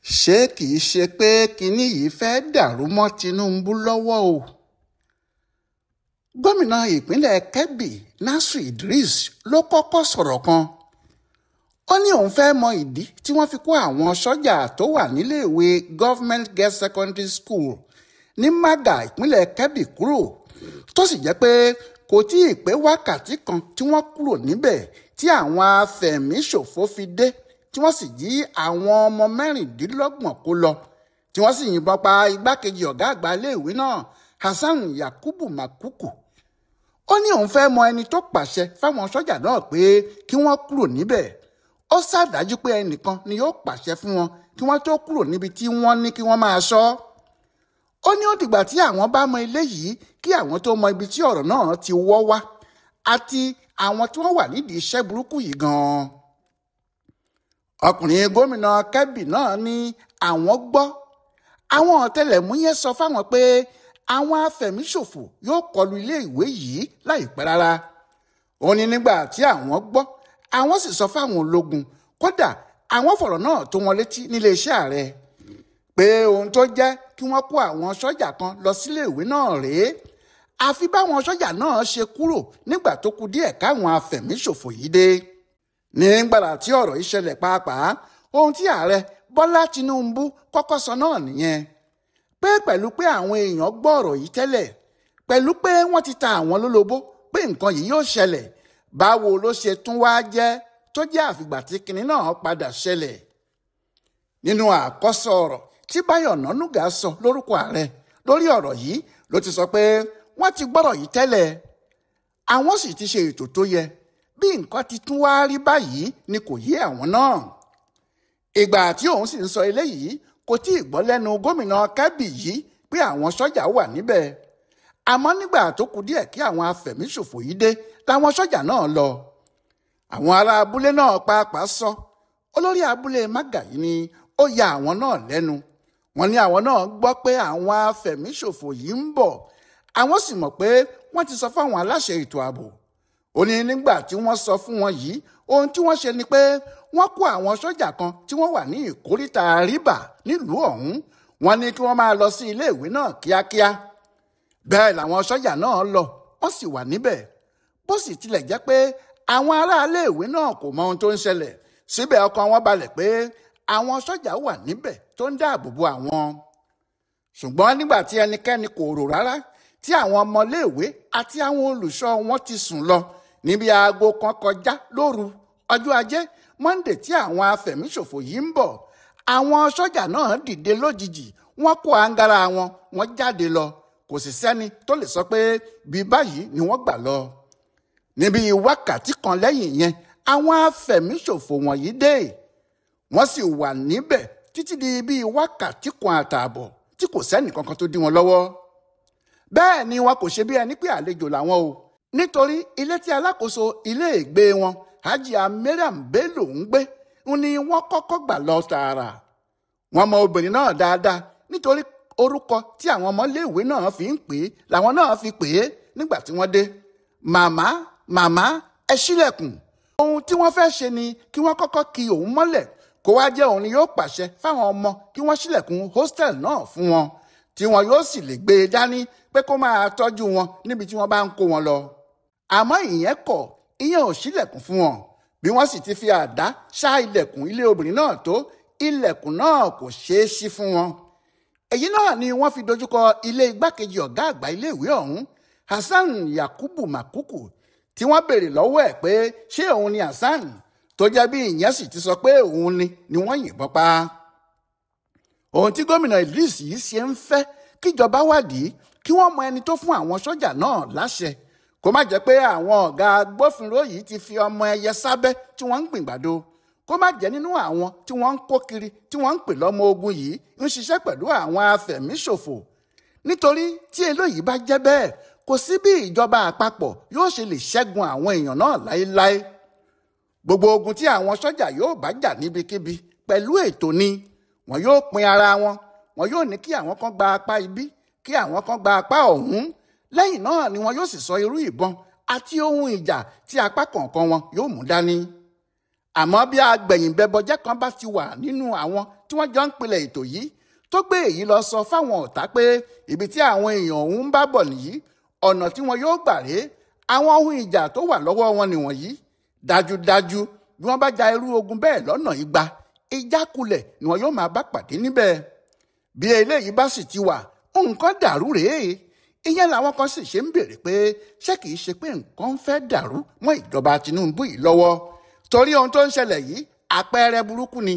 Ṣé kì í ṣe pé kinní yìí fẹ́ẹ́ dàrú mọ́ Tinubu lọ́wọ́ o? Gómìnà ìpínlẹ̀ Kebbi, Nasir Idris, ló kọ́kọ́ sọ̀rọ̀ kan. Ó ní òun fẹ́ẹ́ mọ ìdí tí wọ́n fi kó àwọn sọ́jà tó wà níléèwé Government Girls Secondary School ní Maga, ìpínlẹ̀ Kebbi kúrò, tó sì jẹ́ pé kò tí ì pé wákàtí kan tí wọ́n kúrò níbẹ̀ tí àwọn afẹ̀míṣòfò fi dé, tí wọ́n sì jí àwọn ọmọ 26 kó lọ, tí wọ́n sì yìnbọn pa igbákejì ọ̀gá àgbà iléèwé náà, Hasan Yakubu Makuku. Ó ní òun fẹ́ mọ ẹni tó pàṣẹ fáwọn sọ́jà náà pé kí wọ́n kúrò níbẹ̀. Ó ṣàdájú pé ẹnìkan ni yóò pàṣẹ fún wọn kí wọ́n tó kúrò níbi tí wọ́n ní kí wọ́n máa ṣọ́. Ó ní ó dìgbà tí àwọn bá mọ eléyìí kí àwọn tó mọ ibi tí ọ̀rọ̀ náà ti wọ́ wá àti àwọn tí wọ́n wà nídìí iṣẹ́ burúkú yìí gan-an. Ọkùnrin gómìnà Kebbi náà ní àwọn gbọ́. Àwọn ọ̀tẹlẹ̀múyẹ́ sọ fáwọn pé àwọn afẹ̀míṣòfò yóò kọlu iléèwé yìí láìpẹ́ rárá. Ó ní nígbà tí àwọn gbọ́, àwọn sì sọ fáwọn ológun, kódà àwọn fọ̀rọ̀ náà tó wọn létí níléeṣẹ́ ààrẹ pé ohun tó jẹ́ kí wọ́n kó àwọn sọ́jà kan lọ síléèwé náà rèé. Àfi báwọn sọ́jà náà ṣe kúrò nígbà tó kù díẹ̀ káwọn afẹ̀míṣòfò yìí dé. Nígbàrà tí ọ̀rọ̀ yìí ṣẹlẹ̀ pàápàá, ohun tí ààrẹ Bọ́lá Tinubu kọ́kọ́ sọ náà nìyẹn, pé pẹ̀lú pé àwọn èèyàn gbọ́ ọ̀rọ̀ yìí tẹ́lẹ̀, pẹ̀lú pé wọ́n ti ta àwọn lólobó pé nǹkan yìí yóò ṣẹlẹ̀, báwo ló ṣe tún wá jẹ́ tó jẹ́ àfìgbà tí kinní náà padà ṣẹlẹ̀. Nínú àkọ́sọ ọ̀rọ̀ tí Báyọ̀ Ọ̀nànúgà sọ lórúkọ ààrẹ lórí ọ̀rọ̀ yìí ló ti sọ pé wọ́n ti gbọ́rọ̀ yìí tẹ́lẹ̀, àwọn sì ti ṣe ètò tó yẹ. Bí nǹkan ti tún wá rí báyìí ni kò yé àwọn náà. Ìgbà tí òun sì ń sọ eléyìí kò tí ì gbọ́ lẹ́nu gómìnà Kebbi yìí pé àwọn sọ́jà wà níbẹ̀. Àmọ́ nígbà tó kù díẹ̀ kí àwọn afẹ̀míṣòfò yìí dé làwọn sọ́jà náà lọ. Àwọn ará abúlé náà pàápàá sọ, olórí abúlé Maga yìí ni ó ya àwọn náà lẹ́nu. Wọ́n ní àwọn náà gbọ́ pé àwọn afẹ̀míṣòfò yìí ń bọ̀, àwọn sì mọ̀ pé wọ́n ti sọ fáwọn aláṣẹ ètò ààbò. Ó ní nígbà tí wọ́n sọ fún wọn yìí, ohun tí wọ́n ṣe ni pé wọ́n kó àwọn sọ́jà kan tí wọ́n wà ní ìkóríta Rìbà nílùú ọ̀hún. Wọ́n ní kí wọ́n máa lọ sí iléèwé náà kíákíá. Bẹ́ẹ̀ làwọn sọ́jà náà lọ, wọ́n sì wà níbẹ̀. Bó sì tilẹ̀ jẹ́ pé àwọn ará iléèwé náà kò mọ ohun tó ń ṣẹlẹ̀, síbẹ̀ ọkàn wọn balẹ̀ pé àwọn sọ́jà wà níbẹ̀ tó ń dáàbò bo àwọn. Ṣùgbọ́n nígbà tí ẹnikẹ́ni kò rò rárá, tí àwọn ọmọléèwé àti àwọn olùṣọ́ wọn ti sùn lọ níbi aago kan kọjá lóru ọjọ́ ajé Monday tí àwọn afẹ̀míṣòfò yìí ń bọ̀, àwọn sọ́jà náà dìde lójijì, wọ́n kó angara wọn, wọ́n jáde lọ. Kò sì sẹ́ni tó lè sọ pé bí báyìí ni wọ́n gbà lọ. Níbi wákàtí kan lẹ́yìn yẹn, àwọn afẹ̀míṣòfò wọ̀nyí dé, wọ́n sì wà níbẹ̀ títí di bíi wákàtí kan àtààbọ̀ tí kò sẹ́ni kankan tó dí wọn lọ́wọ́. Bẹ́ẹ̀ ni wọn kò ṣe bí ẹni pé àlejò làwọn o, nítorí ilé tí alákòóso iléègbé wọn, Hajia Mariam Bello, ń gbé ni wọ́n kọ́kọ́ gbà lọ tààrà. Wọ́n mọ obìnrin náà dáadáa nítorí orúkọ tí àwọn ọmọléèwé náà fi ń pè é làwọn náà fi pè é nígbà tí wọ́n dé. Màmá, màmá, ẹ ṣílẹ̀kùn. Ohun tí wọ́n fẹ́ ṣe ni kí wọ́n kọ́kọ́ ki òun mọ́lẹ̀, kó wá jẹ́ òun ni yóò pàṣẹ fáwọn ọmọ kí wọ́n ṣílẹ̀kùn hostel náà fún wọn, tí wọn yóò sì lè gbé e dání pé kó máa tọ́jú wọn níbi tí wọ́n bá ń kó wọn lọ. Àmọ́ ìyẹn kọ̀, ìyẹn ò ṣílẹ̀kùn fún wọn. Bí wọ́n sì ti fi àdá ṣá ilẹ̀kùn ilé obìnrin náà tó, ilẹ̀kùn náà kò ṣeé ṣí fún wọn. Èyí náà ni wọ́n fi dojúkọ ilé igbákejì ọ̀gá àgbà iléèwé ọ̀hún, Hasan Yakubu Makuku, tí wọ́n béèrè lọ́wọ́ ẹ̀ pé ṣé òun ni Hasan, tó jẹ́ bí ìyẹn sì ti sọ pé òun ni wọ́n yìnbọn pa. Ohun tí gómìnà Idris yìí ṣe ń fẹ́ kíjọba wádìí kí wọ́n mọ ẹni tó fún àwọn sọ́jà náà láṣẹ, kó má jẹ́ pé àwọn ọ̀gá agbófinró yìí ti fi ọmọ ẹyẹ sábẹ́ tí wọ́n ń gbìn gbàdo, kó má jẹ́ nínú àwọn tí wọ́n ń kó kiri tí wọ́n ń pè lọ́mọ ogun yìí ń ṣiṣẹ́ pẹ̀lú àwọn afẹ̀míṣòfò. Nítorí tí eléyìí bá jẹ́ bẹ́ẹ̀, kò sí bí ìjọba àpapọ̀ yóò ṣe lè ṣẹ́gun àwọn èèyàn náà láéláé. Gbogbo ogun tí àwọn sọ́jà yóò bá jà níbikíbi pẹ̀lú ètò ni. Wọn yóò pín ara wọn, wọn yóò ní kí àwọn kan gba apá ibi, kí àwọn kan gba apá ọ̀hún. Lẹ́yìn náà ni wọn yóò sì sọ irú ìbọn àti ohun ìjà tí apá kọ̀ọ̀kan wọn yóò mú dání. Àmọ́ bí agbẹ̀yìnbẹbọjẹ́ kan bá ti wà nínú àwọn tí wọ́n jọ ń pilẹ̀ ètò yìí tó gbé èyí lọ sọ fáwọn ọ̀tá pé ibi tí àwọn èèyàn ọ̀hún ń bá bọ̀ nìyí, ọ̀nà tí wọn yóò gbà rèé, àwọn ohun ìjà tó wà lọ́wọ́ wọn nìwọ̀nyí. Dájúdájú bí wọ́n bá ja irú ogun bẹ́ẹ̀ lọ́nà igba, ìjákulẹ̀ ni wọn yóò máa bá pàdé níbẹ̀. Bí eléyìí bá sì ti wà, nǹkan dàrú rèé. Ìyẹn làwọn kan sì ṣe ń béèrè pé ṣé kìí ṣe pé nǹkan ń fẹ́ dàrú mọ́ ìjọba Tinubu yìí lọ́wọ́, torí ohun tó ń ṣẹlẹ̀ yìí àpẹẹrẹ burúkú ni.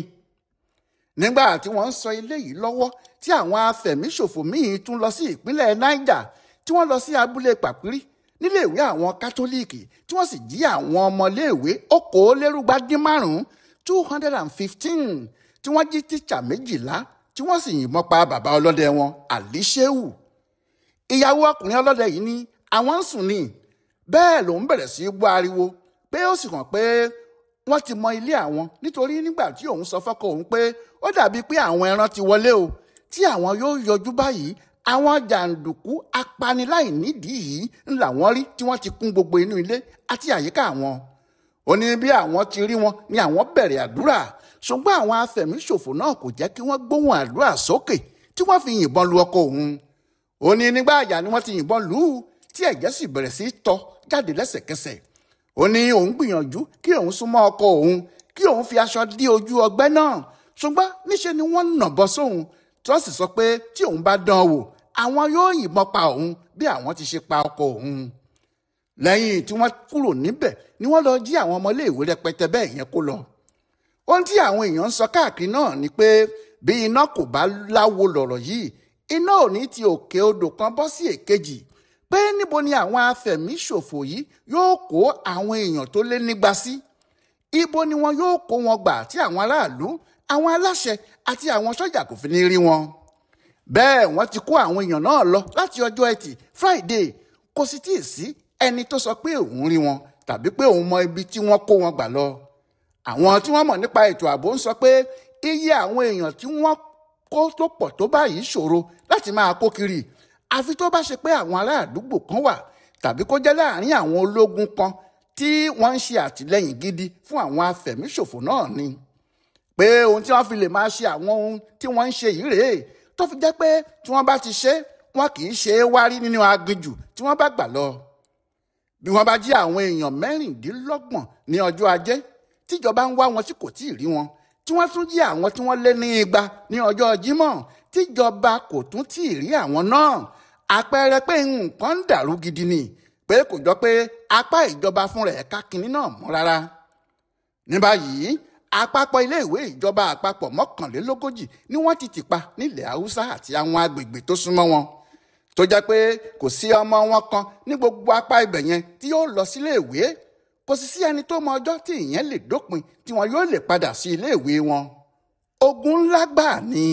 Nígbà tí wọ́n ń sọ eléyìí lọ́wọ́ tí àwọn afẹ̀míṣòfò míì tún lọ sí ìpínlẹ̀ Niger, tí wọ́n lọ sí abúlé Pàpírí níléèwé àwọn Kátólíìkì, tí wọ́n sì jí àwọn ọmọléèwé 225, 215, tí wọ́n jí tíṣà 12, tí wọ́n sì yìnbọn pa bàbá ọlọ́dẹ wọn, Ali Shehu. Ìyàwó ọkùnrin ọlọ́dẹ yìí ní àwọn ń sùn ní, bẹ́ẹ̀ ló ń bẹ̀rẹ̀ sí í gbọ́ ariwo pé ó sì hàn pé wọ́n ti mọ ilé àwọn, nítorí nígbà tí òun sọ fọ́kọ òun pé ó dàbí pé àwọn ẹran ti wọlé o, tí àwọn yóò yọjú báyìí, àwọn jàǹdùkú apaniláìnídìí yìí ń làwọn rí tí wọ́n ti kún gbogbo inú ilé àti àyíká àwọn. Ó ní bí àwọn ti rí wọn ni àwọn bẹ̀rẹ̀ àdúrà, ṣùgbọ́n àwọn afẹ̀míṣòfò náà kò jẹ́ kí wọ́n gbóhùn àdúrà sókè tí wọ́n fi yìnbọn lu ọkọ òun. Ó ní nígbà àyà ni wọ́n ti yìnbọn lù ú tí ẹ̀jẹ̀ sì bẹ̀rẹ̀ sí tọ́ jáde lẹ́sẹ̀kẹsẹ̀. Ó ní òun gbìyànjú kí òun súnmọ́ ọkọ òun, kí òun fi aṣọ dí ojú ọgbẹ́ náà, ṣùgbọ́n níṣe ni wọ́n nàbọ sóhun, tí wọ́n sì sọ pé tí òun bá dán wò, àwọn yóò yìnbọn pa òun bí àwọn ti ṣe pa ọkọ òun. Lẹ́yìn tí wọ́n kúrò níbẹ̀ ni wọ́n lọ jí àwọn ọmọléèwé rẹpẹtẹ bẹ́ẹ̀ yẹn kó lọ. Ohun tí àwọn èèyàn ń sọ káàkiri náà ni pé bí iná kò bá láwo lọ̀rọ̀ yìí, iná ò ní ti òkè odò kan bọ́ sí èkejì, pé níbo ni àwọn afẹ̀míṣòfò yìí yóò kó àwọn èèyàn tó lé nígba sí? Ibo ni wọn yóò kó wọn gbà tí àwọn aráàlú, àwọn aláṣẹ àti àwọn sọ́jà kò fi ní rí wọn? Bẹ́ẹ̀ wọ́n ti kó àwọn èèyàn náà lọ láti ọjọ́ Ẹtì Friday, kò sì tíì sí ẹni tó sọ pé òun rí wọn tàbí pé òun mọ ibi tí wọ́n kó wọn gbà lọ. Àwọn tí wọ́n mọ̀ nípa ètò ààbò ń sọ pé iye àwọn èèyàn tí wọ́n kó tó pọ̀ tó báyìí ṣòro láti máa kó kiri, àfi tó bá ṣe pé àwọn ará àdúgbò kan wà tàbí kó jẹ́ láàrin àwọn ológun kan tí wọ́n ń ṣe àtìlẹ́yìn gidi fún àwọn afẹ̀míṣòfò náà ni. Pé ohun tí wọ́n fi lè máa ṣe àwọn ohun tí wọ́n ń ṣe yìí rèé, tó fi jẹ́ pé tí wọ́n bá ti ṣe, wọn kì í ṣe é wárí nínú aginjù tí wọ́n bá gbà lọ. Bí wọ́n bá jí àwọn èèyàn 26 ní ọjọ́ Ajé, tíjọba ń wá wọn tí kò tíì rí wọn, tí wọ́n tún jí àwọn tí wọ́n lé ní 200 ní ọjọ́ Jímọ̀, tíjọba kò tún tíì rí àwọn náà, àpẹẹrẹ pé nǹkan ń dàrú gidi ni, pé kò jọ pé apá ìjọba fúnra ẹ̀ ká kinní náà mọ́ rárá. Ní báyìí, àpapọ̀ iléèwé ìjọba àpapọ̀ 41 ni wọ́n ti tìpa nílẹ̀ Haúsá àti àwọn agbègbè tó súnmọ́ wọn, tó jẹ́ pé kò sí ọmọ wọn kan ní gbogbo apá ibẹ̀ yẹn tí yóò lọ síléèwé, kò sì sí ẹni tó mọ ọjọ́ tí ìyẹn lè dópin tí wọn yóò lè padà sí iléèwé wọn. Ogun ńlá gbà ni.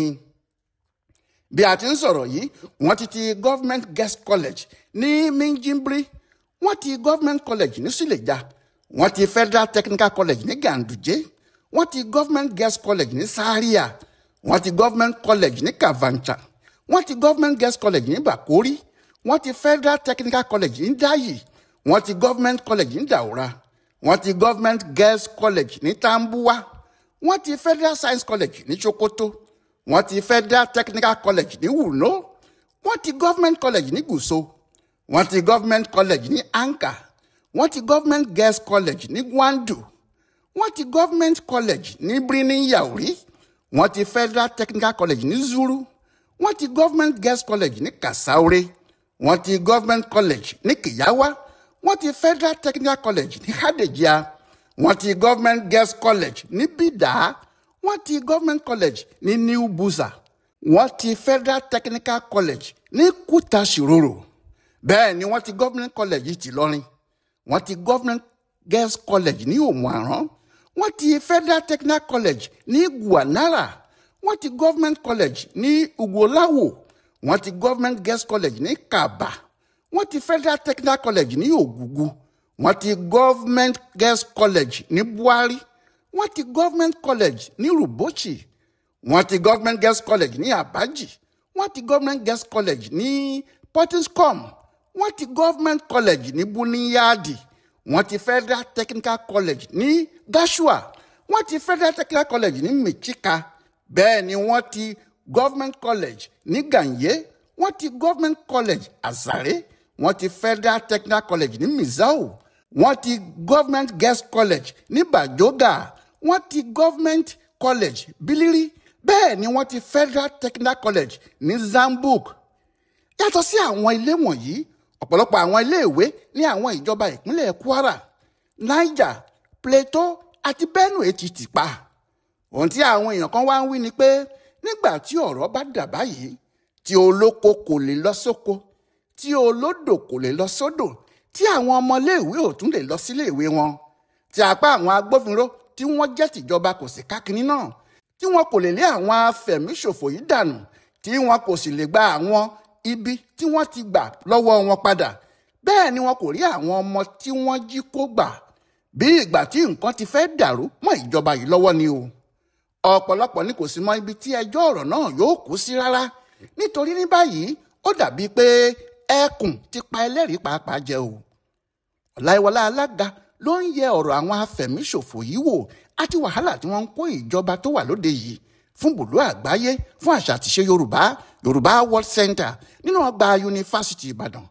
Bí a ti ń sọ̀rọ̀ yìí, wọ́n ti ti Government Girls College ní Minjibir, wọ́n ti Government College ní Suleja, wọ́n ti Federal Technical College ní Ganduje, wọ́n ti Government Girls College ní Zaria, wọ́n ti Government College ní Kavancha, wọ́n ti Government Girls College ní Bakori, wọ́n ti Federal Technical College ní Dayi, wọ́n ti Government College ní Daura, wọ́n ti Government Girls College ní Tambuwa, wọ́n ti Federal Science College ní Sokoto, wọ́n ti Federal Technical College ní Wurno, wọ́n ti Government College ní Gusau, wọ́n ti Government College ní Anka, wọ́n ti Government Girls College ní Gwandu, wọ́n ti Government College ní Birnin Yauri, wọ́n ti Federal Technical College ní Zuru, wọ́n ti Government Girls College ní Kasaure, wọ́n ti Government College ní Kiyawa, wọ́n ti Federal Technical College ní Hadejia, wọ́n ti Government Girls College ní Bida, wọ́n ti Government College ní New Buza, wọ́n ti Federal Technical College ní Kuta Shiroro. Bẹ́ẹ̀ ni wọ́n ti Government College tìlọrin, wọ́n ti Government Girls College ní Òmù-Àrán, wọ́n ti Federal Technical College ní Guanara, wọ́n ti Government College ní Ugwolawo, wọ́n ti Government Girls College ní Kaba, wọ́n ti Federal Technical College ní Ògùgù, wọ́n ti Government Girls College ní Buhari, wọ́n ti Government College ní Rubochi, wọ́n ti Government Girls College ní Abaji, wọ́n ti Government Girls College ní Portinscom, wọ́n ti Government College ní Buniyadi, wọ́n ti Federal Technical College ní Gashua, Wọ́n ti Federal Technical College ní Michika, bẹ́ẹ̀ ni wọ́n ti Government College ní Ganye, wọ́n ti Government College Azare, wọ́n ti Federal Technical College ní Misau, wọ́n ti Government Girls College ní Bajoga, wọ́n ti Government College Biliri, bẹ́ẹ̀ ni wọ́n ti Federal Technical College ní Zambuk. Yàtọ̀ sí àwọn ilé wọ̀nyí, ọ̀pọ̀lọpọ̀ àwọn iléèwé ní àwọn ìjọba ìpínlẹ̀ Kwara, Niger, Plateau àti Benue ti tì pa. Ohun tí àwọn èèyàn kan wá ń wí ni pé nígbà tí ọ̀rọ̀ bá dà báyìí, tí olóko kò lè lọ sóko, tí olódò kò lè lọ sódò, tí àwọn ọmọléèwé ò tún lè lọ síléèwé wọn, tí apá àwọn agbófinró tí wọ́n jẹ́ tìjọba kò sì kákínní náà, tí wọn kò lè lé àwọn afẹ̀míṣòfò yìí dànù, tí wọn kò sì lè gba àwọn ibi tí wọ́n ti gbà lọ́wọ́ wọn padà, bẹ́ẹ̀ ni wọn kò rí àwọn ọmọ tí wọ́n jí kó gbà. Bí ìgbà tí nǹkan ti fẹ́ dàrú mọ́ ìjọba yìí lọ́wọ́ ni o. Ọ̀pọ̀lọpọ̀ ni kò sì mọ ibi tí ẹjọ́ ọ̀rọ̀ náà yóò kú sí rárá, nítorí ní báyìí ó dàbí pé ẹkùn ti pa ẹlẹ́rìí pàápàá jẹ o. Ọláìwọlá Alága ló ń yẹ ọ̀rọ̀ àwọn afẹ̀míṣòfò yìí wò àti wàhálà tí wọ́n ń kó ìjọba tó wà lóde yìí fún bùlú àgbáyé fún àṣà àtiṣe Yorùbá, Yorùbá World Center nínú ọgbà Yunifásítì Ìbàdàn.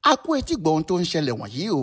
A kú etí gbọ́ ohun tó ń ṣẹlẹ̀ wọ̀nyí o.